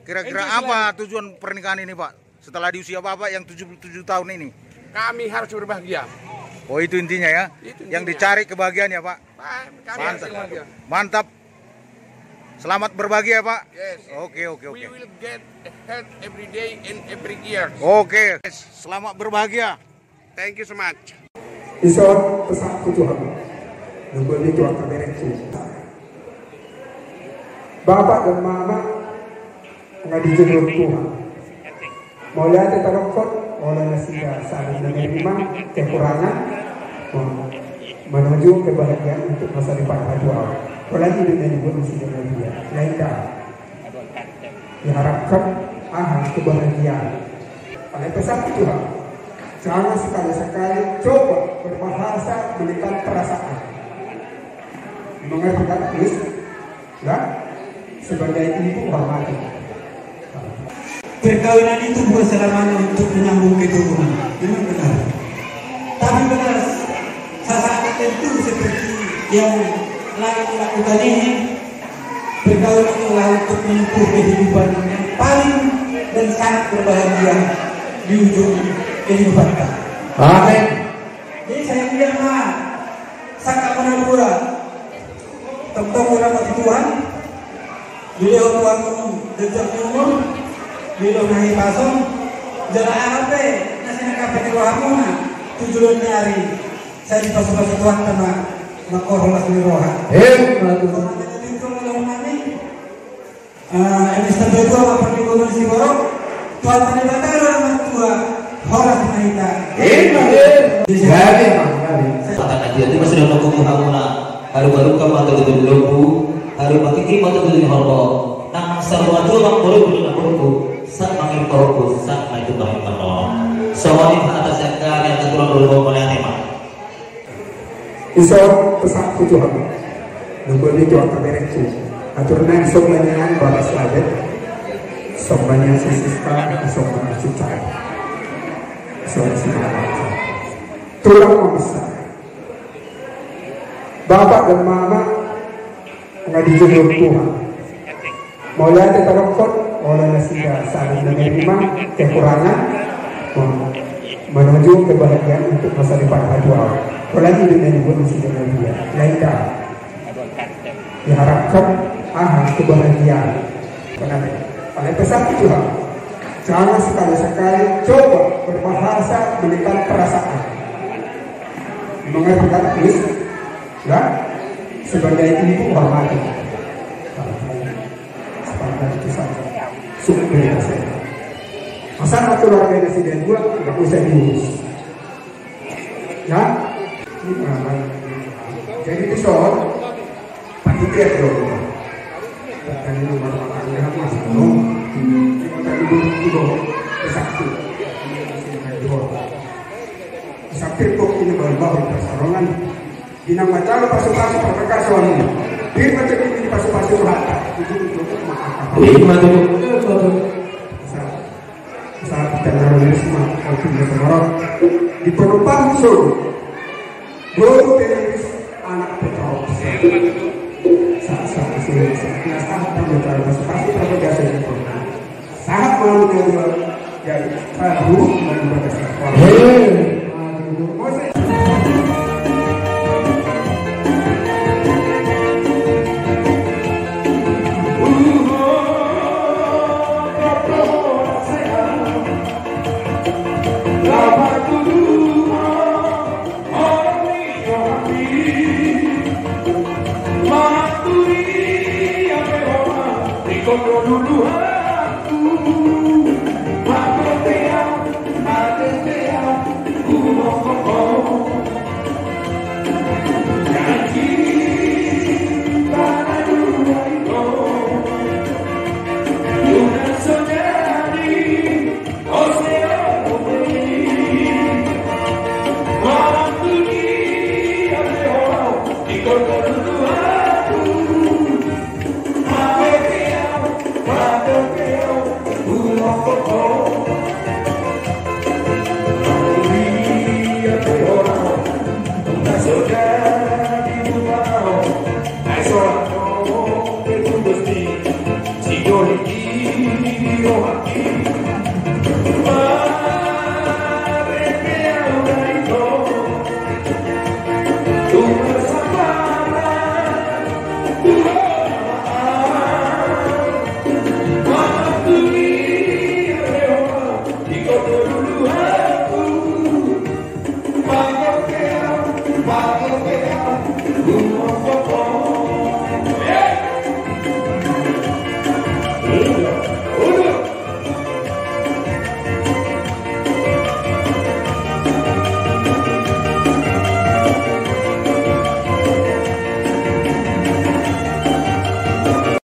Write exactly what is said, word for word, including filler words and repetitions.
Kira-kira apa tujuan pernikahan ini, Pak? Setelah di usia Bapak yang tujuh puluh tujuh tahun ini? Kami harus berbahagia. Oh, itu intinya ya? Itu intinya. Yang dicari kebahagiaan ya, Pak? Pak, kami harus berbahagia. Mantap. Selamat berbahagia, Pak. Yes. Oke, oke, oke. We will get health every day and every year. Oke. Selamat berbahagia. Thank you so much. Dison pesanku tu hamu, na mangolu tu angka berengku. Bapak dan mama na dijou Tuhan, mauliate tadok hon, molo nasida saling menerima kekurangan, menuju kebahagiaan untuk masa depan. Apalagi dengan ibu nasida na dia lain dah. Diharapkan aha, kebahagiaan. Alai pesan Tuhan, jangan sekali-sekali coba berbahasa menekan perasaan. Mengerti kan, Chris? Ya? Sebagai ibu, hormati. Perkawinan itu bukan selamanya untuk menyambung keturunan. Memang benar. Tapi benar, saat tertentu seperti yang lain lakukan ini, pergaulan adalah untuk menempuh kehidupan yang paling dan sangat berbahagia di ujung kehidupan kita. Amin. Jadi saya kira mah, saka mana dua, tentang orang mati Tuhan, dilehon Tuhan ganjang ni umur, dilehon hahipason, jala aha pe na sinangkapan ni rohamuna tu joloan ni ari, sai dipasupasu Tuhanta ma, mangkorhon las ni roha. Emma tutu. Songon i ma di ujung ni roha nami. Ah, M S T B dua, Bapak Ibu Gubernur Siborok, Tuhanta Debata do na martua, horas ma hita. Emma tutu. Gabe, Bang, gabe. Patang na dia tu masih ada kuku hamuna. Haru-haru ka mata tutu di lombu, haru mangkiki mata tutu di horbo. Nang saur matua mangkorhon di lombu, sahat mangkorhon, sahat ma i tu mangkorhon. Songon i ma hata sian hami, angka tulang, dua dua mauliate ma. Dison pesanku tu hamu, na mangolu tu angka berengku. Atur nai, sombanian bagas labe, sombanian si Siska, sombanian si Cai, sombanian si Mama. Tulang mambesar. Bapak dan mama na dijou Tuhan, mauliate tadok hon, molo nasida saling menerima kekurangan, menuju kebahagiaan untuk masa depan. Apalagi dengan ibu nasida na dia lain dah. Diharapkan aha, kebahagiaan. Kenapa? Alai pesan Tuhan, jangan sekali-sekali coba berbahasa menekan perasaan. Mengerti kan, Chris? Ya? Sebagai ibu, hormati. Sepakat itu sama. Sukses. Masa keluarga nasida dua, nggak usah diurus. Ya? Jadi dison, panitia do. Tadi nomor makan ya, Mas, no. Kita dulu, dulu, bersatu. Sampai kok ini baru-baru pertarungan. Di na manjalo pasupasu parbagason. Di na manjalo pasupasu rohanta. Itu untuk maaf. Iya, betul. Betul, betul. Sa-, saat kita naruh risma, kalau punya semarot. Di penumpang solo. Boru Petrus, anak Petrus. Saat, saat, saat, saat, saat, saat, saat, saat, saat, saat, sahat ma hamu na dua, jadi, sahat ma hamu na dua. Hei.